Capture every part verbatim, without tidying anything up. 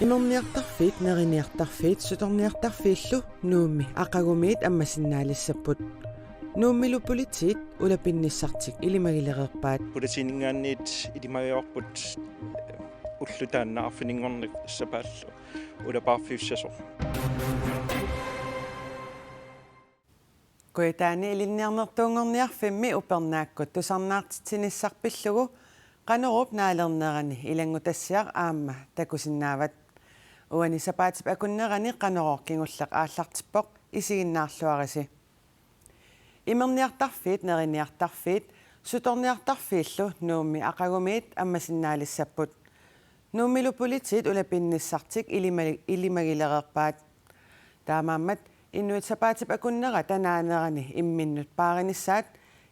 Imerniartarfiit, neriniartarfiit, sutorniartarfiillu Nuummi aqagumiit ammasinnaalissapput. Nuummilu politiit ulapinnissartik ilimagilereerpaat. Politiininngaanniit ilimagivarput ulloq taanna arfininngorneq sapaallu ulapaarfiussasoq. Kujataani Ilinniarnertuunngorniarfimmi upernaakkut tusarnaartitsinissaq pillugu Qanoruup naalernerani ilanngutassiaq aamma takusinnaavat. Uani sapaatip akunnerani Qanorooq kingulleq aallartippoq, isiginnaarluarisi. Imerniartarfiit, neriniartarfiit, sutorniartarfiillu Nuummi aqagumiit ammasinnaalissapput. Nuummilu politiit ulapinnissartik ilima-, ilimagilereerpaat. Taamaammat inuit sapaatip akunnerata naanerani imminnut paarinissaat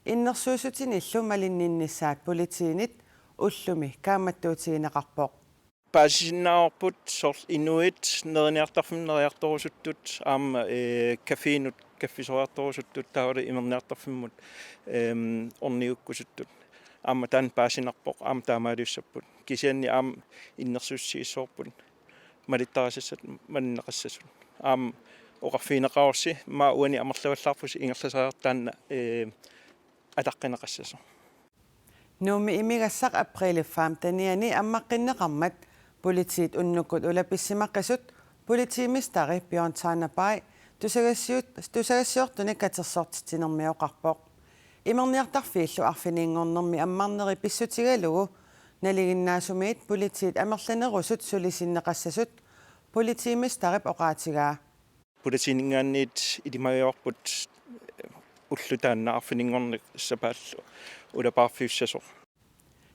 innersuussutinillu malinninnissaat politiinit ullumi kaammattuutigineqarpoq. Paasisinnaavarput soorlu inuit neriniartarfimmut neriartorusuttut aamma, ee, kaffinut kaffisoriartorusuttut taavalu imerniartarfimmut, eem, ornigukkusuttut. Aamma taanna paasinarpoq, aamma taamaaliussapput. Kisianni aamma innersuussutigissavarput malittarisassat malinneqassasut. Aamma oqarfigineqarussi immaqa uani amerlavallaarpusi ingerlasariaqartoq taanna, ee, ataqqineqassasoq. Nuummi imigassaq apriilip femtenianni ammaqqinneqarmat politiit unnukkut ulapissimaqisut politimesteri Bjørn Tanabai tusagassiut-, tusagassiortunik katersortitsinermi oqarpoq. Imerniartarfiillu arfininngornermi ammarneri pissutigalugu nalinginnaasumiit politiit amerlanerusut sulisinneqassasut politimesterip oqaatigaa. Politiininngaanniit ilimagivarput ulloq taanna arfininngorneq sapaallu ulapaarfiussasoq.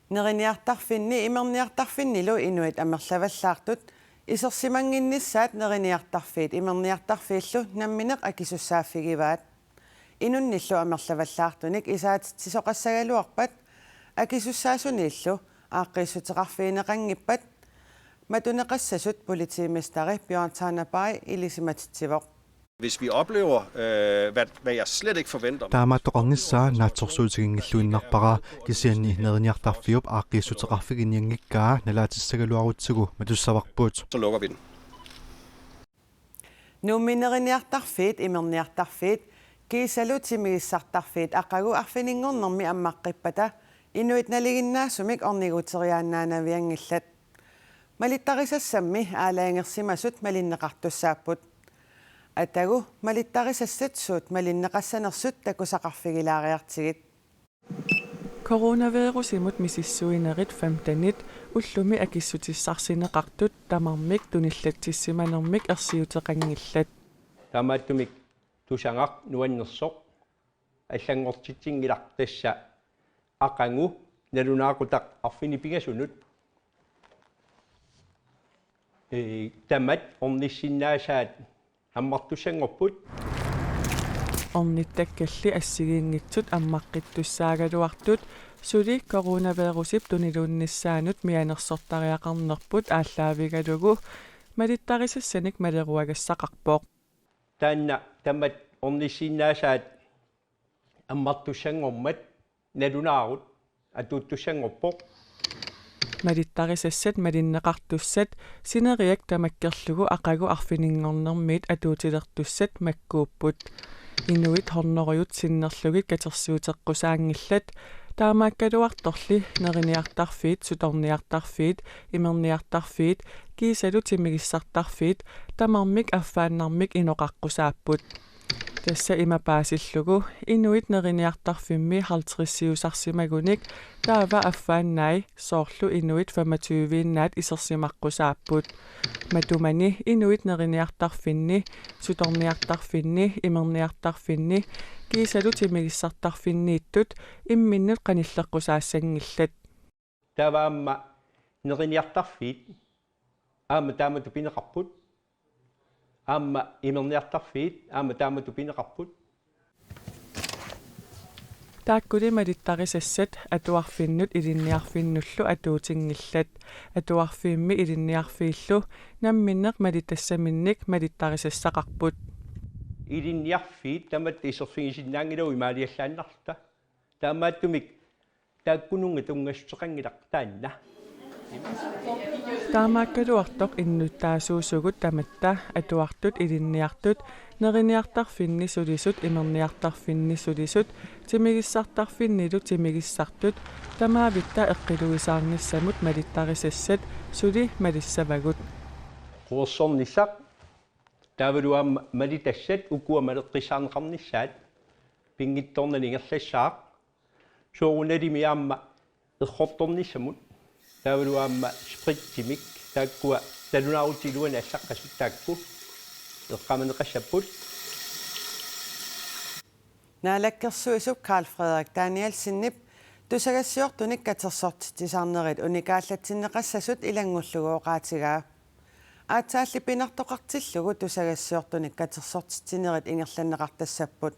Neriniartarfinni imerniartarfinnilu inuit amerlavallaartut isersimannginnissaat neriniartarfiit imerniartarfiillu nammineq akisussaaffigivaat. Inunnillu amerlavallaartunik isaatitsisoqassagaluarpat akisussaasunillu aaqqiissuteqarfigineqanngippat matuneqassasut politimesteri Bjørn Tanabai ilisimatitsivoq. Hvis vi oplever, øh, hvad, hvad jeg slet ikke forventer, taamaattoqarnissaa naatsorsuutiginngilluinnarpara, kisianni neriniartarfiup aaqqiissuteqarfiginianngikkaa nalaatissagaluarutsigu matussavarput, så lukker vi den. Nuummi neriniartarfiit, imerniartarfiit kiisalu timigissartarfiit aqagu arfininngornermi ammaqqippata inuit nalinginnaasumik orniguteriaannaanavianngillat. Malittarisassammi aalajangersimasut malinneqartussaapput. Atagu malittarisassat suut malinneqassanersut takusaqarfigilaariartigit. Coronavirusimut misissuinerit femtenit ullumi akissutissarsineqartut tamarmik tunillatsissimanermik ersiuteqanngillat. Taamaattumik tusagaq nuannersoq allanngortitsinngilarput, tassa aqagu nalunaaqutaq arfineq-pingasunut, ee, tamat ornissinnaasaat ammartussanngorput. Ornittakkalli assigiinngitsut ammaqqittussaagaluartut suli coronavirusip tuniluunnissaanut mianersortariaqarnerput aallaavigalugu malittarisassanik maleruagassaqarpoq. Taanna tamat ornissinnaasaat ammartussanngormat nalunaarut atuuttussanngorpoq. Malittarisassat malinneqartussat sineriak tamakkerlugu aqagu arfininngornermiit atuutilertussat makkuupput. Inuit hundredeut sinnerlugit katersuuteqqusaanngillat, taamaakkaluartorli neriniartarfiit, sutorniartarfiit, imerniartarfiit kiisalu timigissartarfiit tamarmik affaannarmik inoqaqqusaapput. Tassa ima paasillugu inuit neriniartarfimmi halvtredsiusarsimagunik taava affaannai soorlu inuit femogtyveinnaat isersimaqqusaapput. Matumani inuit neriniartarfinni, sutorniartarfinni, imerniartarfinni kiisalu timigissartarfinniittut imminnut qanilleqqusaassanngillat. Taava aamma neriniartarfiit aamma taamatut pineqarput. Aamma imerniartarfiit aamma taamatut pineqarput. Taakkuli malittarisassat atuarfinnut ilinniarfinnullu atuutinngillat. Atuarfiimmi ilinniarfiillu namminneq malitassaminnik malittarisassaqarput. Ilinniarfiit tamatta iserfigisinnaanngilagut imaaliallaannarluta. Taamaattumik taakkununnga tunngassuteqanngilaq taanna. Taamaakkaluartoq innuttaasuusugut tamatta atuartut ilinniartut, neriniartarfinni sulisut, imerniartarfinni sulisut, timigissartarfinnilu timigissartut, tamaavitta eqqiluisaarnissamut malittarisassat suli malissavagut. Quersornissaq taavalu aamma malitassat ukua maleqqissaarneqarnissaat pinngitsoornani ingerlassaaq. Soorunalimi aamma errortornissamut taavalu aamma spritimik taakkua talunaarutit iluani allaqqasut taakku eqqaamaneqassapput. Naalakkersuisup Carl Frederik Danielsenip tusagassiortunik katersortitsisarnerit unikaallatsinneqassasut ilanngullugu oqaatigaa. Aatsaalli pinartoqartillugu tusagassiortunik katersortitsinerit ingerlanneqartassapput.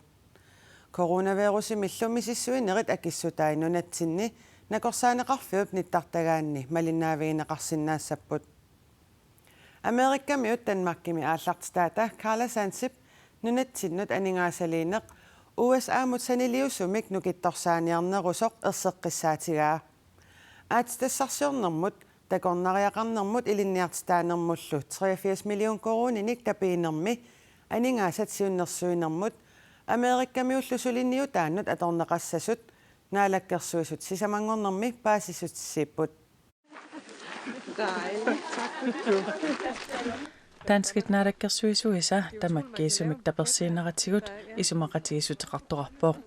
Coronavirusimillu misissuinerit akissutai nunatsinni nakorsaaneqarfiup nittartagaanni malinnaavigineqarsinnaassapput. Amerikamiut Danmarkimi aallartitaata Carla Sansip nunatsinnut aningaasaliineq U S A-mut saniliusumik nukittorsaaniarnerusoq erseqqissaatigaa. Aatsitassarsiornermut, takornariaqarnermut ilinniartitaanermullu treogfirs million koruuninik tapiinermi aningaasat siunnersuinermut Amerikamiullu suliniutaannut atorneqassasut Naalakkersuisut sisamanngornermi paasissutissiipput. Danskit naalakkersuisuisa tamakkiisumik tapersiineratigut isumaqatigiissuteqartoqarpoq.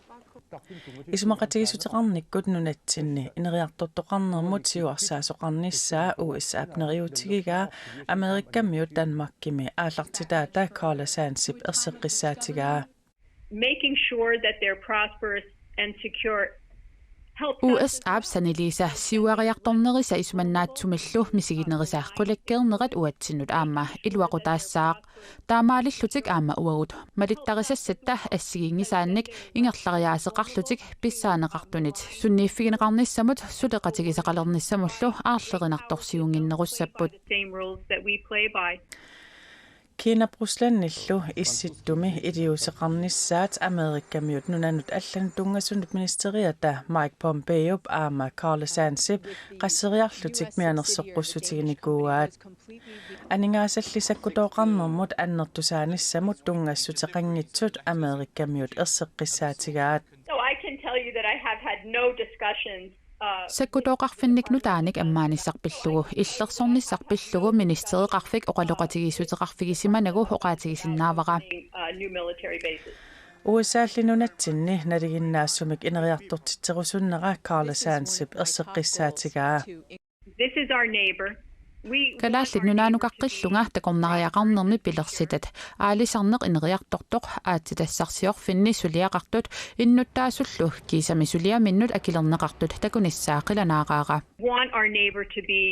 Isumaqatigiissuteqarnikkut nunatsinni ineriartortoqarnermut siuarsaasoqarnissaa U S A-p neriuutigigaa Amerikamiut Danmarkimi aallartitaata Carla Sansip erseqqissaatigaa. Making sure that they're prosperous and secure helps U us S A-p saniliisa siuariartornerisa isumannaatsumillu misiginerisa qulakkeernerat uatsinnut aamma iluaqutaassaaq. Taamaalillutik aamma uagut malittarisassatta assigiinngisaannik ingerlariaaseqarlutik pissaaneqartunit sunniiffigineqarnissamut suleqatigisaqalernissamullu aarlerinartorsiunnginnerussapput. The same rules that we play by. Kiinap Ruslandillu Issittumi iliuuseqarnissaat Amerikamiut nunanut allanut tunngasunut ministeriata Mike Pompeop aamma Carla Sansip qasseriarlutik mianersoqqussutiginikuuaat. Aningaasalli sakkutooqarnermut annertusaanissamut tunngassuteqanngitsut Amerikamiut erseqqissaatigaat. So I can tell you that I have had no discussions uh, Sakkutooqarfinnik nutaanik ammaanissaq pillugu, illersornissaq pillugu ministereqarfik oqaloqatigiissuteqarfigisimanagu oqaatigisinnaavara. uh, new military bases. U S A-lli nunatsinni nalinginnaasumik ineriartortitserusunnera Carla Sansip erseqqissaatigaa. This is our neighbor. We Kalaallit Nunaanukaqqillunga takornariaqarnermi pilersitat, aalisarneq ineriartortoq, aatsitassarsiorfinni suliaqartut innuttaasullu kiisami suliaminnut akilerneqartut takunissaa qilanaaraara. Want our neighbor to be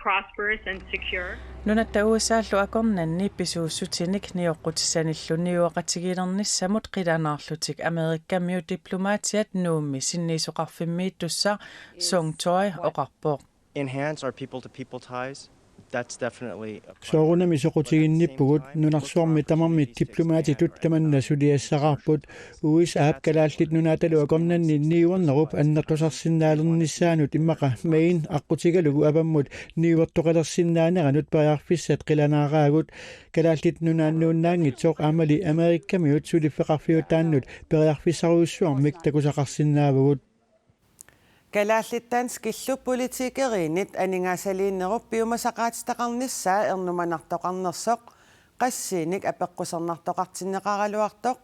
prosperous and secure. Nunatta U S A-llu akornanni pisuussutinik nioqqutissanillu niueqatigiilernissamut qilanaarlutik Amerikamiut diplomaatiat Nuummi sinniisoqarfimmiittussaq Song Choi oqarpoq. Enhance our people to people ties. That's definitely a Soorunami soqutiginnippugut, nunarsuarmi tamarmi diplomaatitut tamanna suliassaqarput. U S A-p Kalaallit Nunaatalu akornanni niuernerup annertusarsinnaalernissaanut immaqa Maine aqqutigalugu avammut niuertoqalersinnaaneranut periarfissat qilanaaraagut. Kalaallit Nunaannuunnaanngitsoq aammali Amerikamiut suliffeqarfiutaannut periarfissarujussuarmik takusaqarsinnaavugut. Kalaallit danskillu politikeriinnit aningaasaliinerup piumasaqaatitaqarnissaa ernumanartoqarnersoq qassiinik apeqqusernartoqartinneqaraluartoq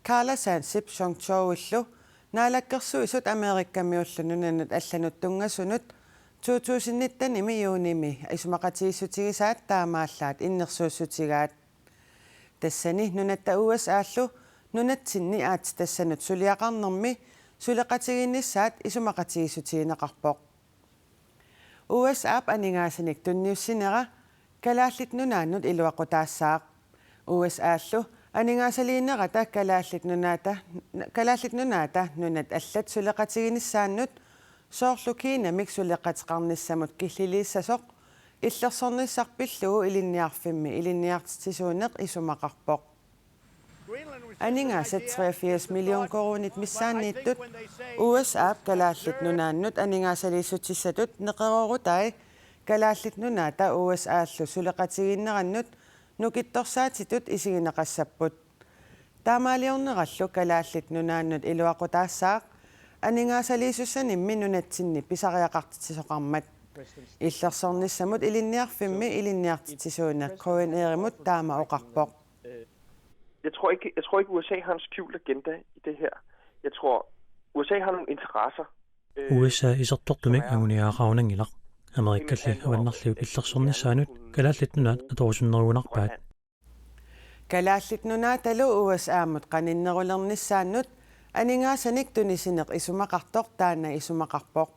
Carla Sansip Song Choillu Naalakkersuisut Amerikamiullu nunanut allanut tunngasunut to tusind nittenimi juunimi isumaqatigiissutigisaat taamaallaat innersuussutigaat. Tassani nunatta U S A-llu nunatsinni aatsitassanut suliaqarnermi suleqatigiinnissaat isumaqatigiissutigineqarpoq. U S A-p aningaasanik tunniussinera Kalaallit Nunaannut iluaqutaassaaq. U S A-llu aningaasaliinerata Kalaallit Nunaata, Kalaallit Nunaata nunat allat suleqatiginissaannut soorlu Kinamik suleqateqarnissamut killiliissasoq illersornissaq pillugu ilinniarfimmi ilinniartitsisuuneq isumaqarpoq. Aningaasat treogfirs million koruunit missaanniittut U S A-p Kalaallit Nunaannut aningaasaliissutissatut neqeroorutai Kalaallit Nunaata U S A-llu suleqatigiinnerannut nukittorsaatitut isigineqassapput. Taamaaliornerallu Kalaallit Nunaannut iluaqutaassaaq aningaasaliisussanimmi nunatsinni pisariaqartitsisoqarmat. Illersornissamut ilinniarfimmi ilinniartitsisuuneq K N R-imut taama oqarpoq. Jeg tror ikke, jeg tror ikke U S A har en skjult agenda i det her. Jeg tror, U S A har nogle interesser. Øh, U S A isertortumik anguniagaqarunanngilaq. Amerikalli avannarliuk illersornissaanut Kalaallit Nunaat atorusunnerugunarpaat. Kalaallit Nunaatalu U S A-mut qaninnerulernissaannut aningaasanik tunisineq isumaqartoq taanna isumaqarpoq.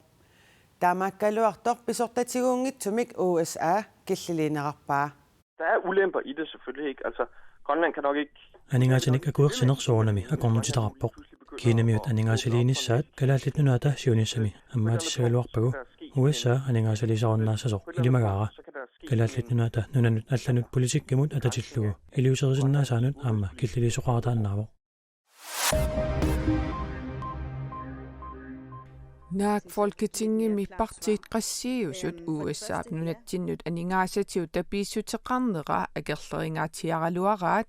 Taamaakkaluartoq pisortatiguunngitsumik U S A killiliinerarpaa. Der er ulemper i det selvfølgelig, ikke? Altså, Grønland kan nok ikke... Aningaasanik akuersineq soorunami akornutitaqarpoq. Kiinamiut aningaasaliinissaat Kalaallit Nunaata siunissami ammaatissagaluarpagu U S A aningaasaliisarunnaassasoq ilimagaara. Kalaallit Nunaata nunanut allanut politikkimut atatillugu iliuuserisinnaasaanut aamma killiliisoqarataannaavoq. Naak Folketingimi partiit qassiusut U S A-p nunatsinnut aningaasatigut tapiissuteqarnera akerlerinngatsiaraluaraat,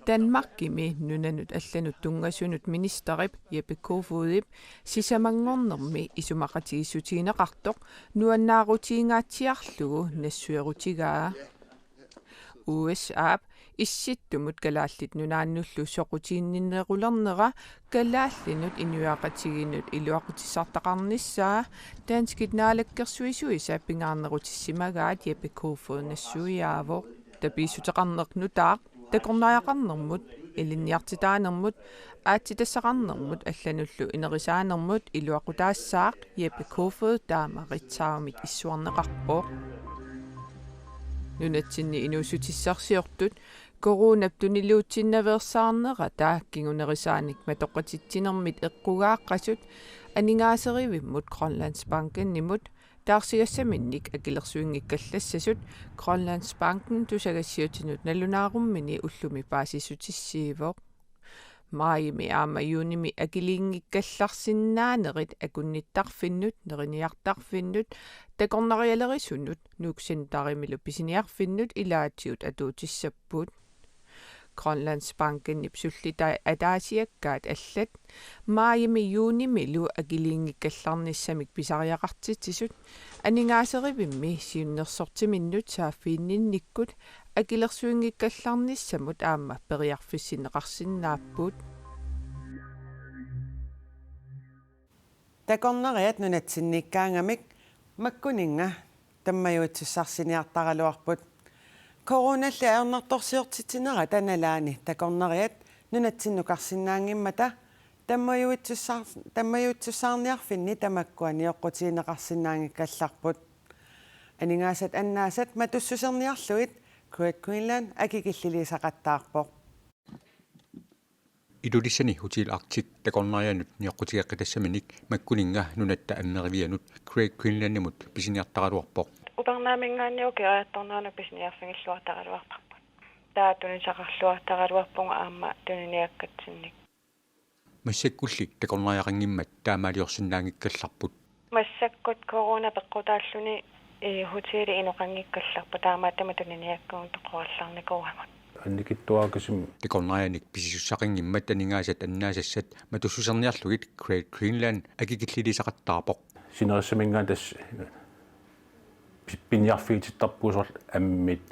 Danmarkimi nunanut allanut tunngasunut ministerip Jeppe Kofodip sisamanngornermi isumaqatigiissutigineqartoq nuannaarutiginngaatsiarlugu nassuerutigaa. U S A-p Issittumut Kalaallit Nunaannullu soqutiginninnerulernera kalaallinut inuiaqatigiinnut iluaqutissartaqarnissaa danskit naalakkersuisuisa pingaarnerutissimagaat Jeppe Kofod nassuiaavoq. Tapiissuteqarneq nutaaq takornariaqarnermut, ilinniartitaanermut, aatsitassaqarnermut allanullu inerisaanermut iluaqutaassaaq Jeppe Kofod taama Ritzaumik issuarneqarpoq. Nunatsinni inuussutissarsiortut coronap tuniluutsinnaveersaarnerata kingunerisaanik matoqqatitsinermit eqqugaaqqasut aningaaserivimmut Grønlandsbankenimut taarsigassaminnik akilersuinngikkallassasut Grønlandsbanken tusagassiutinut nalunaarummini ullumi paasissutissiivoq. Maajimi aamma juunimi akiliinngikkallarsinnaanerit akunnittarfinnut, neriniartarfinnut, takornarialerisunut, Nuuk Centerimilu pisiniarfinnut ilaatigut atuutissapput. Grønlandsbankenip sullitai ataasiakkaat allat maajimi juunimilu akiliinngikkallarnissamik pisariaqartitsisut aningaaserivimmi siunnersortiminnut saaffiginninnikkut akilersuinngikkallarnissamut aamma periarfissinneqarsinnaapput. Takornariat nunatsinniikkaangamik makkuninnga tammajuitsussarsiniartaraluarput. Coronalli ajornartorsiortitsinerata nalaani takornariat nunatsinnukarsinnaanngimmata tammajuitsussaar-, tammajuitsussaarniarfinni tamakkua nioqqutigineqarsinnaanngikkallarput. Aningaasat annaasat matussuserniarlugit Great Greenland akikilliliisaqattaarpoq. Ilulissani Hotel Arctic takornarianut nioqqutigeqqitassaminik makkuninnga nunatta ammerivianut Great Greenlandimut pisiniartaraluarpoq. Upernaaminngaanniit ukioqattaarneranut pisiniarfigilluartaraluarparput. Taava tunisaqarluartaraluarpugut aamma tuniniakkatsinnik. Massakkulli takornariaqanngimmat taamaaliorsinnaanngikkallarput. Massakkut corona peqqutaalluni, eh, hoteli inoqanngikkallarput, taamaattumik tuniniakkagut toqorallarnikuuagut. Annikitsuarakasimi. Takornarianik pisisussaqanngimmat aningaasat annaasassat matussuserniarlugit Great Greenland akikilliliisaqattaarpoq. Sinerissaminngaanniit tassa pi-, piniarfigitittarpugut soorlu ammit,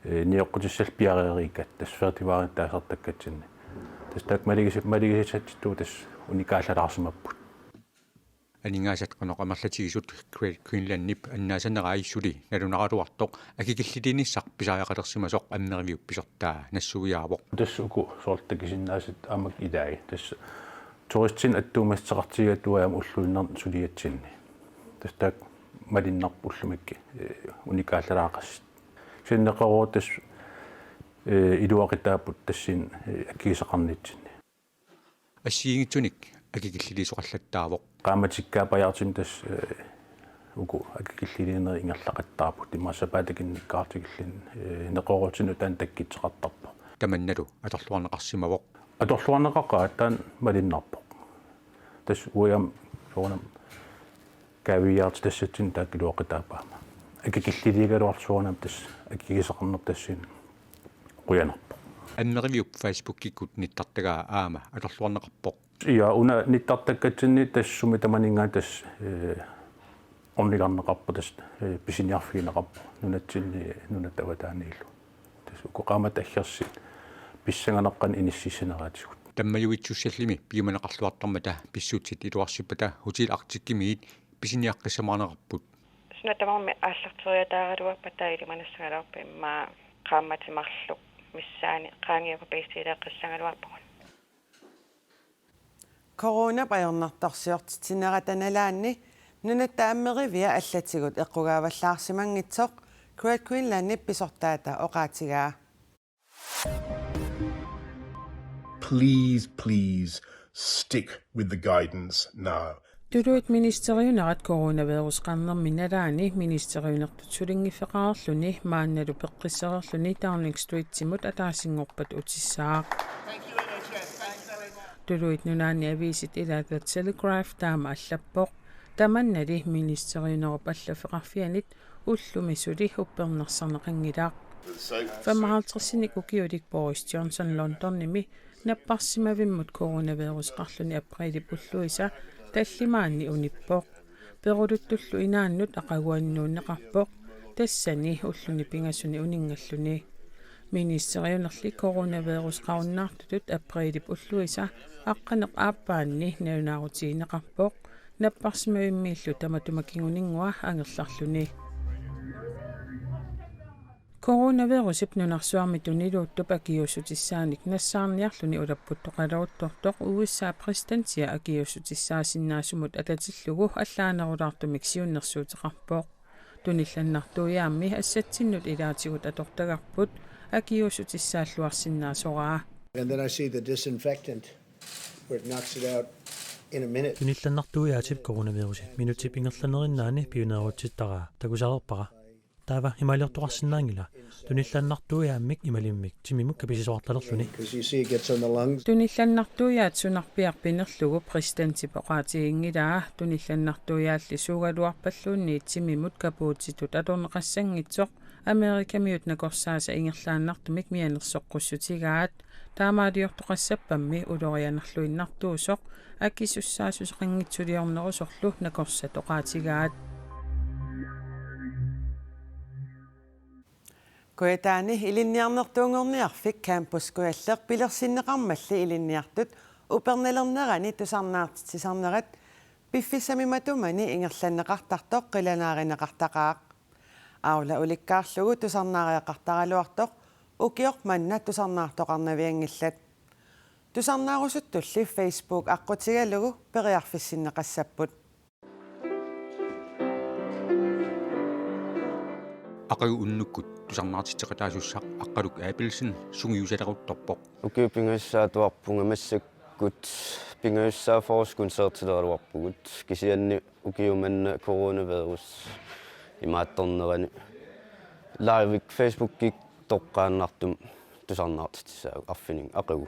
eh, nioqqutissallu piareeriikkat tassa fyrre februaarip taasartakkatsinni. Tassa taakku maligi-, maligisassatitut tassa unikaallalaarsimapput. Aningaasat qanoq amerlatigisut Great Greenlandip annaasanerai suli nalunaraluartoq akikilliliinissaq pisariaqalersimasoq ammeriviup pisortaa nassuiaavoq. Tassa uku soorlu takusinnaasat aamma ilaat. Tassa turistinik attuumassuteqartigigaat uagut aamma ulluinnarni suliatsinni. Tassa taakku malunnarpoq ullumikkut, eh, unikaallalaaqassasut. Kisianni neqeroorutit tassa, eh, iluaqutaapput tassani, eh, akigisaqarnitsinni. Assigiinngitsunik akikilliliisoqallattaavoq. Qaammatikkaappajaartumik tassa, eh, uku akikilliliinerit ingerlaqattaarput, immaqa sapaatip akunnikkaarlugu tikillugu, eh, neqeroorutinik taanna takkuttoqartarpoq. Tamannalu atorluarneqarsimavoq. Atorluarneqaqaaq, taanna malunnarpoq. Tassa uagut aamma soorunami kaaviiaartitassatsinnik taakku iluaqutaappagut aamma. akikilliliigaluarlugu soorunami tassa akikiisoqarnertut tassa qujanarpoq. Ammeriviup Facebookikkut nittartagaa aamma atorluarneqarpoq. Ja, una nittartakkatsinni tassa sumi tamaninngaanniit tassa, eh, ornigarneqarpoq tassa, eh, pisiniarfigineqarpoq nunatsinni nunatta avataaniillu. Tassa uku qaammatit aggersut pissanganarnermik inississineraatigut. Tammajuitsussallimi piumaneqarluartarmata pissutsit iluarsippata Hotel Arcticimiit pisiniaqqissamaaneqarput. Suna tamarmi aallarteriataaraluarpata ilimanissagaluarpoq immaqa qaammatit marluk missaanni qaangiuppata pissutileqqissagaluarpugut. Coronap ajornartorsiortitsinerata nalaanni Nunatta Ammerivia allatigut eqqugaavallaarsimanngitsoq Great Greenlandip pisortaata oqaatigaa. Please, please stick with the guidance now. Tuluit ministeriunerat coronavirusip qernermi nalaani ministeriunertut sulinngiffeqareerluni maannalu peqqissereerluni Downing Streetimut ataasinngorpat utissaaq. Tuluit Nunaanni aviisit ila The Telegraph taama allappoq. Tamannali ministeriunerup allaffeqarfianit ullumi suli uppernarsarneqanngilaq. Femoghalvtredsinik ukiulik Boris Johnson Londonimi napparsimavimmut coronaviruseqarluni aprilip ulluisa tallimaanni unippoq. Peruluttullu inaannut aqaguannuunneqarpoq. Tassani ulluni pingasuni uninngalluni. Ministeriunerli coronaviruseqarunnaartutut aprilip ulluisa aqqaneq-aappaanni nalunaarutigineqarpoq. Napparsimavimmiillu tamatuma kinguninngua angerlarluni. Coronavirusip nunarsuarmi tuniluuttup akiuussutissaanik nassaarniarluni ulapputtoqaluuttortoq U S A præsidentia akiuussutissaasinnaasumut atatillugu allaanerulaartumik siunnersuuteqarpoq. Tunillannartuujaammi assatsinnut ilaatigut atortagarput akiuussutissaalluarsinnaasoraa. And then I see the disinfectant where it knocks it out in a minute. Tunillannartuujaatip coronavirusi minutsip ingerlanerinnaani piuneerutsittaraa takusareerpara. Taava imaaliortoqarsinnaanngilaq tunillannartuujaammik imalimmik timimut kapissisoqartalerluni. 'Cause you see it gets on the lungs. Tunillannartuujaat sunarpiaq pinerlugu præsidentip oqaatiginngilaa. Tunillannartuujaalli suugaluarpalluunniit timimut kapuutitut atorneqassanngitsoq Amerikamiut nakorsaasa ingerlaannartumik mianersoqqussutigaat. Taamaaliortoqassappammi ulorianarluinnartuusoq akisussaassuseqanngitsuliornerusorlu nakorsat oqaatigaat. Kujataani ilinniarnertuunngorniarfik Campus Kujalleq pilersinneqarmalli ilinniartut upernalernerani tusarnaartitsisarnerat piffissami matumani ingerlanneqartartoq qilanaarineqartaqaaq. Aula ulikkaarlugu tusarnaariaqartaraluartoq ukioq manna tusarnaartoqarnavianngillat. Tusarnaarusuttulli Facebook aqqutigalugu periarfissinneqassapput. Aqagu unnukkut tusarnaartitseqataasussaq Aqqaluk Abelsen sungiusaleruttorpoq. Ukiut pingajussaat atuarpunga massakkut pingajussaat fyrre koncertileraluarpugut. Kisianni ukioq manna coronavirus imaattornerani live-ik Facebookik toqqaannartumik tusarnaartitsissaagut arfininngooq aqagu.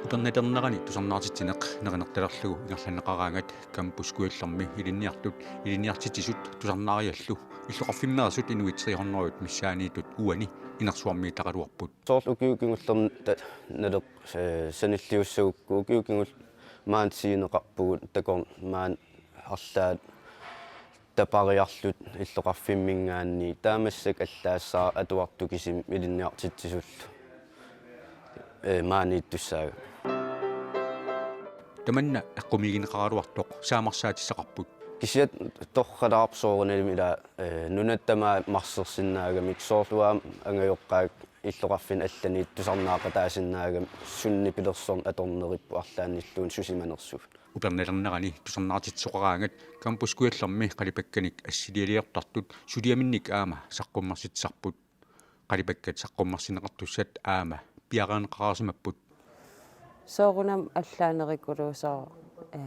Upernalernerani tusarnaartitsineq nerinertalerlugu ingerlanneqaraangat Campus Kujallermi ilinniartut ilinniartitsisut tusarnaariallu illoqarfimmeersut inuit tre hundrede missaanniittut uani inersuarmiittaraluarput. Soorlu ukiut kingullerni ta-, naleq-, eh, sanilliussagukku ukiut kingulleq maani tiineqarpugut takorn-, maani arlaat tapariarluta illoqarfimminngaanniit taamaassaq allaassaaq atuartut kisimik ilinniartitsisullu, eh, maaniittussaagami. Tamanna eqqumiigineqaraluartoq saamarsaatissaqarput. Kisianni torralaarpoq soorunalimi ila, eh, nunatta tamaat marsersinnaagamik soorlu aamma angajoqqaat illoqarfinni allaniittut tusarnaaqataasinnaagamik sunnipilersorneq atorneripput arlaannilluunniit susimanersugut. Upernalernerani tusarnaartitsisoqaraangat Campus Kujallermi qalipakkanik assilialiortartut suliaminnik aamma saqqummersitsisarput. Qalipakkat saqqummersinneqartussat aamma piareerneqareersimapput. Soorunami allaanerikuluusoq, eh,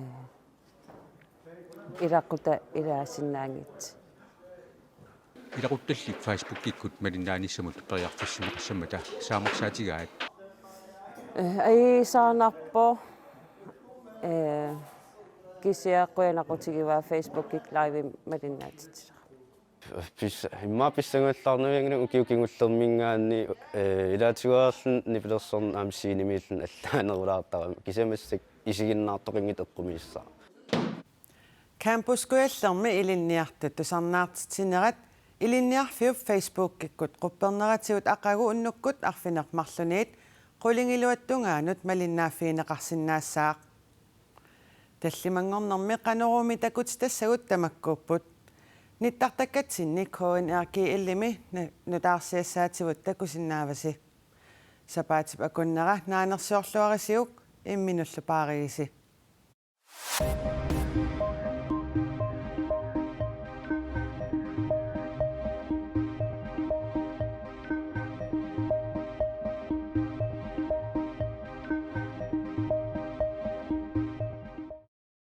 ilaquttat ilaasinnaanngitsut. Ilaquttalli Facebookikkut malinnaanissamut periarfissinneqassammata saamarsaatigaat. Eh, ajuusaarnarpoq, eh, kisianni qujanaqutigivaat Facebookimi live-imik malinnaatitsisara. Pis-, immaqa pissangallaarnavianngilanga ukiut kingullermiingaanniit, eh, ilaatigut aamma nipilersorneq aamma scenemiillugu allaanerulaartarami. Kisianni massakkut isiginnaartoqanngitsoq eqqumiissaaq. Campus Kujallermi ilinniartut tusarnaartitsinerat Ilinniarfiup Facebookikkut qupperneratigut aqagu unnukkut arfineq-marlunniit qulingiluat tungaanut malinnaaffigineqarsinnaassaaq. Tallimanngornermi Qanoruumi takutitassagut tamakkuupput. Nittartakkatsinni K N R G L-imi na-, nutaarsiassaatigut takusinnaavasi. Sapaatip akunnera naanersiorluarisiuk imminullu paarigisi.